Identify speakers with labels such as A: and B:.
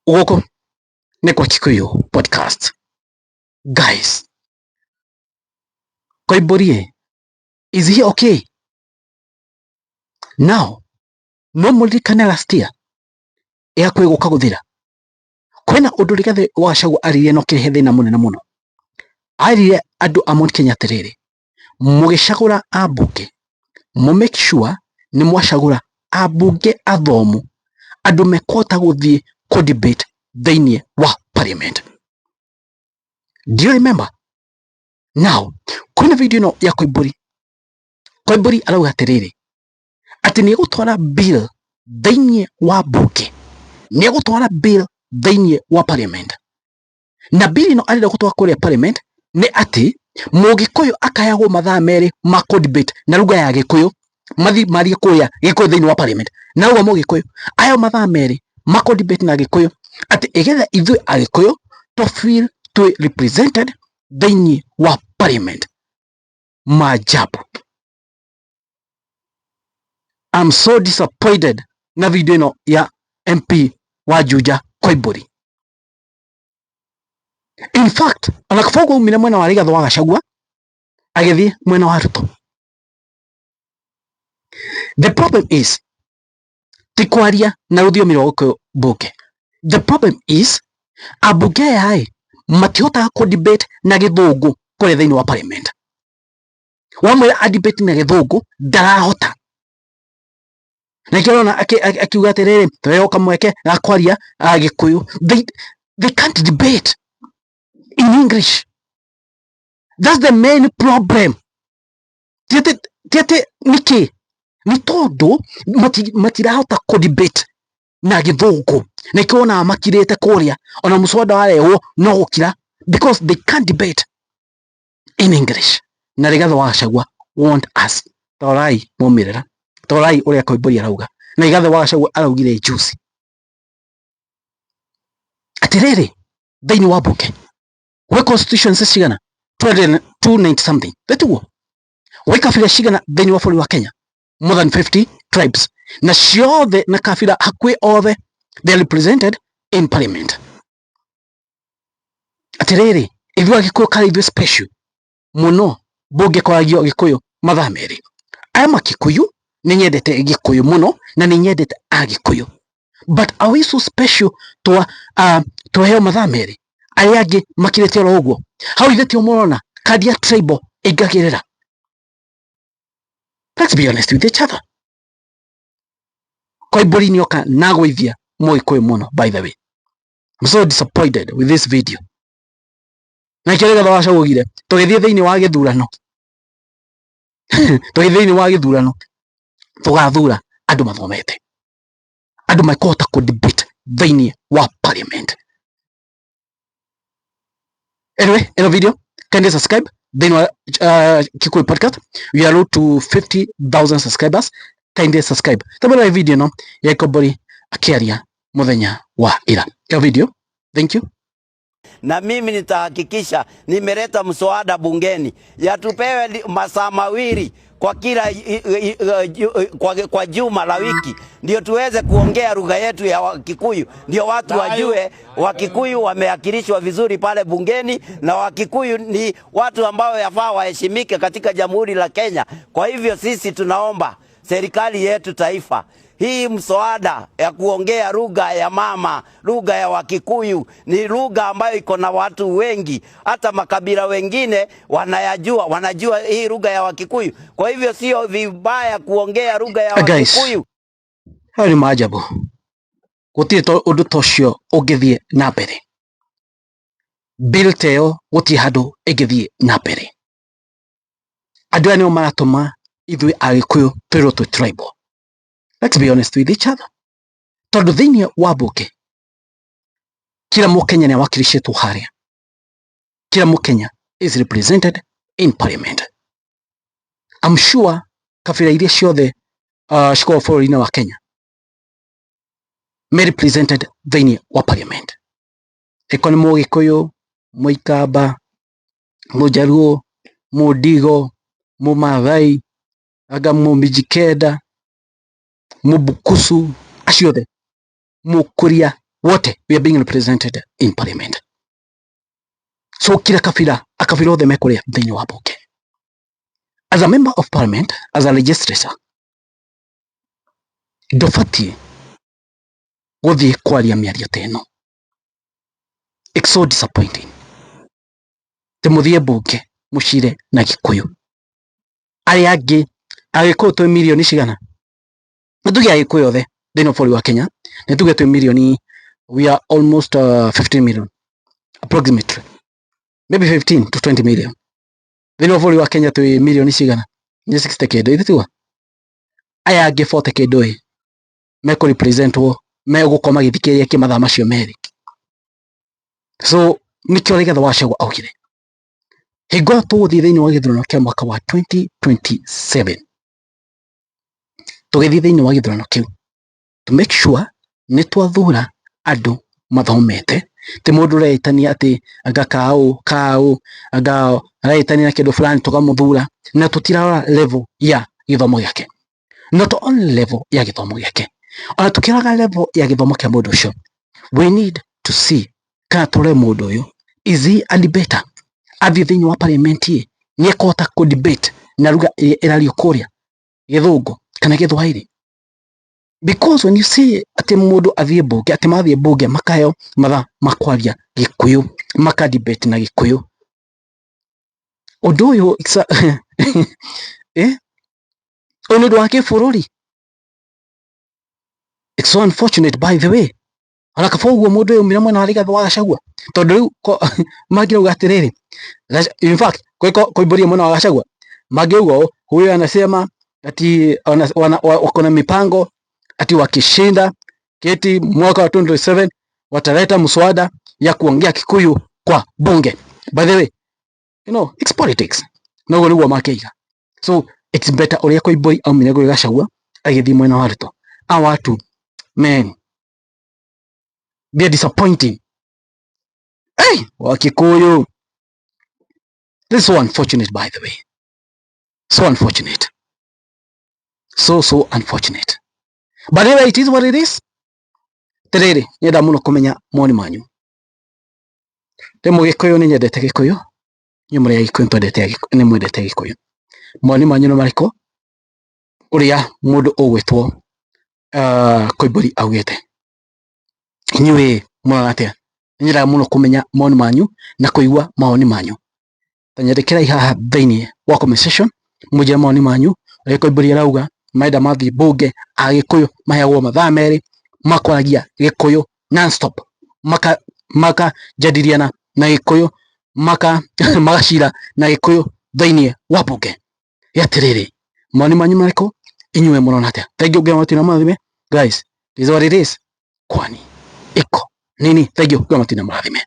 A: Gũkũ nĩ kwa Kikuyu podcast. Guys, Koimbũri is he okay now? No mũririkane last year ĩhakuhĩ gũka gũthira, kwĩna ũndũ Rigathĩ wa Gachagua aririe na ũkĩrehe thĩna mũnene mũno. Arire andũ a Mount Kenya atĩrĩrĩ, mũgĩcagũra ambunge mũ make sure nĩ mwacagũra ambunge athomu, andũ mekũhota gũthiĩ kũ debate thĩinĩ wa parliament. Do you remember? Now kwĩna video ĩno ya Koimbũri. Koimbũri arauga atĩrĩrĩ, atĩ nĩ egũtwara bill thĩinĩ wa mbunge, nĩ egũtwara bill thĩinĩ wa parliament, na bill ĩno arenda gũtwara kũrĩa parliament nĩ atĩ mũgĩkũyũ akayagwo mathaa 2 ma kũ debate na lugha ya Gĩkũyũ, mathi marie kũrĩa Gĩkũyũ thĩinĩ wa parliament. Na ũguo mũgĩkũyũ ayo mathaa 2 ma kũ debate na Gĩkũyũ, atĩ ĩgetha ithuĩ Agĩkũyũ to feel twĩ represented thĩinĩ wa parliament. Maajabu. I'm so disappointed na video ĩno ya MP wa Juja Koimbũri. In fact, ona kaba ũguo aumire mwena wa Rigathĩ wa Gachagua agĩthiĩ mwena wa Ruto. The problem is ti kwaria na rũthiomi rwa Gĩkũyũ mbunge. The problem is ambunge aya ĩ matihotaga kũ debate na gĩthũngũ kũrĩa thĩinĩ wa parliament. Wamwĩra a debate na gĩthũngũ ndarahota. Na nĩkĩo ũrona akiuga atĩrĩrĩ, tũheo kamweke ga kwaria Gĩkũyũ. They can't debate in English. That's the main problem. Ti atĩ nĩkĩ? Nĩ tondũ matirahota kũ debate na gĩthũngũ. Nĩkĩo wonaga makirĩte kũrĩa, ona mũswada warehwo no gũkira, because they can't debate in English. Na Rigathĩ wa Gachagua want us. Torai maumĩrĩra, torai ũrĩa Koimbũri arauga. Na Rigathĩ wa Gachagua araugire juzi atĩrĩrĩ, thĩinĩ wa mbunge gwĩ constituencies cigana? 290 something, tĩtiguo? Gwĩ kabira cigana thĩinĩ wa bũrũri wa Kenya? More than 50 tribes, na ciothe na kabira hakuhĩ othe they are represented in parliament. Atĩrĩrĩ, ithuĩ Agĩkũyũ karĩ ithuĩ special mũno mbunge kwaragio Gĩkũyũ mathaa 2? Aya Makikuyu, nĩ nyendete Gĩkũyũ mũno na nĩ nyendete Agĩkũyũ, but are we so special twa twaheo mathaa 2, arĩa angĩ makirĩte oro ũguo? Hau ithe tio mũrona kandi ya tribal ĩingagĩrĩra. Let's be honest with each other. Koimbũri nĩoka na gũithia mũgĩkũyũ mũno. By the way, I'm so disappointed with this video. Na kĩo Rigathĩ wa Gachagua augire tũgĩthiĩ thĩinĩ wa gĩthurano, tũgĩthiĩ thĩinĩ wa gĩthurano tũgathura andũ mathomete, andũ mekũhota kũ debate thĩinĩ wa parliament. Anyway, ĩno video, kindly subscribe thĩinĩ wa Kikuyu podcast. We are road to 50,000 subscribers. Kindly subscribe. Tabona video ĩno ya Koimbũri akĩaria mũthenya wa ira. Ĩyo video, thank you.
B: Na mimi nitahakikisha nimeleta mswada bungeni ya tupewe masaa 2 kwa kila kwa juma la wiki, ndio tuweze kuongea lugha yetu ya Kikuyu, ndio watu wajue Wakikuyu wameakilishwa vizuri pale bungeni, na Wakikuyu ni watu ambao yafaa waheshimike katika Jamhuri la Kenya. Kwa hivyo sisi tunaomba serikali yetu taifa hii mswada ya kuongea lugha ya mama, lugha ya Wakikuyu ni lugha ambayo iko na watu wengi, hata makabila wengine wanayajua, wanajua hii lugha ya Wakikuyu. Kwa hivyo sio vibaya kuongea lugha ya Wakikuyu.
A: Hayo ni maajabu. Gũtirĩ ũndũ ta ũcio ũngĩthiĩ na mbere. Bill ta ĩyo gũtirĩ handũ ĩngĩthiĩ na mbere. Andũ aya nĩo maratũma ithuĩ Agĩkũyũ twĩrwo twĩ tribal. Let's be honest with each other. Tondũ thĩinĩ wa mbunge kila Mũkenya nĩ awakilishĩtwo harĩa. Kila Mũkenya is represented in parliament. I'm sure kabira iria ciothe cikoragwo bũrũri-inĩ wa Kenya me represented thĩinĩ wa parliament. Ĩko nĩ Mũgĩkũyũ, Mũikamba, Mũjaluo, Mũndigo, Mũmathai, anga Mũmijikenda, Mũbukusu, acio othe, Mũkuria, Wote we are being represented in parliament. So kila kabila, akabila othe mekuria thiini wa bunge. As a member of parliament, as a legislator, ndubatie guthie kwaria miario ta ĩno. It's so disappointing. Ti muthie bunge mucire na Gikuyu, aria angi Agikuyu twi mirioni cigana? Nituge Agikuyu othe thiini wa bũrũri wa Kenya nituge twi mirioni, we are almost 15 million approximately, maybe 15 to 20 million. Thiini wa bũrũri wa Kenya twi mirioni cigana? Ni 60 kindu ithe tigwa aya angĩ 40 kindu ĩ mekũ representwo megũkorwo magĩthikĩrĩria kĩ mathaa macio merĩ? So nikĩo Rigathĩ wa Gachagua augire hingo ĩyo tũgũthiĩ thĩinĩ wa gĩthurano kĩa mwaka wa 2027, tũgĩthiĩ thĩinĩ wa gĩthurano kĩu to make sure nĩ twathura andũ mathomete, ti mũndũ ũreĩtania atĩ anga kaũ kaũ anga areĩtania na kĩndũ fulani tũkamũthura na tũtirarora level ya gĩthomo gĩake. Not only level ya gĩthomo gĩake, ona tũkĩroraga level ya gĩthomo kĩa mũndũ ũcio, we need to see kana tũrore mũndũ ũyũ, is he a debater? Athiĩ thĩinĩ wa parliament ĩ nĩ ekũhota kũ debate na lugha ĩrĩa ĩrario kũrĩa, Gĩthũngũ kana Gĩthwaĩri? Because when you see atĩ mũndũ athiĩ mbunge, atĩ mathiĩ mbunge makaheo mathaa ma kwaria Gĩkũyũ, maka debate na Gĩkũyũ, ũndũ ũyũ ũyũ nĩ ũndũ wa kĩbũrũri. It's so unfortunate, by the way. Ona kaba ũguo mũndũ ũyũ umire mwena wa Rigathĩ wa Gachagua, tondũ rĩu mangĩrauga atĩrĩrĩ, in fact Koimbũri mwena wa Gachagua mangĩuga ũũ, huyu anasema ati wako na mipango ati wakishinda keti mwaka wa 2027 wataleta mswada ya kuongea Kikuyu kwa bunge. By the way, it's politics. Noguo niguo makeiga. So it's better uria Koimbũri aumire gwĩ Gachagua agĩthiĩ mwena wa Ruto. Hawa watu, man, they are disappointing. Hey, Wakikuyu, this is so unfortunate, by the way. So unfortunate. So so unfortunate. But anyway, it is what it is. Tiriri, nyenda muno kumenya moni manyu. Ndi Mũgĩkũyũ, nĩ nyendete Gĩkũyũ. Inyuĩ mũrĩ Agĩkũyũ, nĩtwendete, nĩ mwendete Gĩkũyũ. Mawoni manyu nĩ marĩkũ ũrĩa mũndũ ũgwĩtwo Koimbũri augĩte? Inyuĩ mũrona atĩa? Nyendaga mũno kũmenya mawoni manyu na kũigua mawoni manyu. Ta nyandĩkĩrai haha thĩinĩ wa comment section mũnjĩre mawoni manyu ũrĩa Koimbũri arauga marenda mathiĩ bunge Agĩkũyũ maheagwo mathaa 2 makwaragia Gĩkũyũ non-stop, makajadiliana na Gĩkũyũ, magacira na Gĩkũyũ thĩinĩ wa bunge. Atĩrĩrĩ, mawoni manyu marĩkũ? Inyuĩ mũrona atĩa? Thank you, Ngai matina marathime. Guys, this is what it is. Kwani iko nini? Thank you, Ngai matina marathime.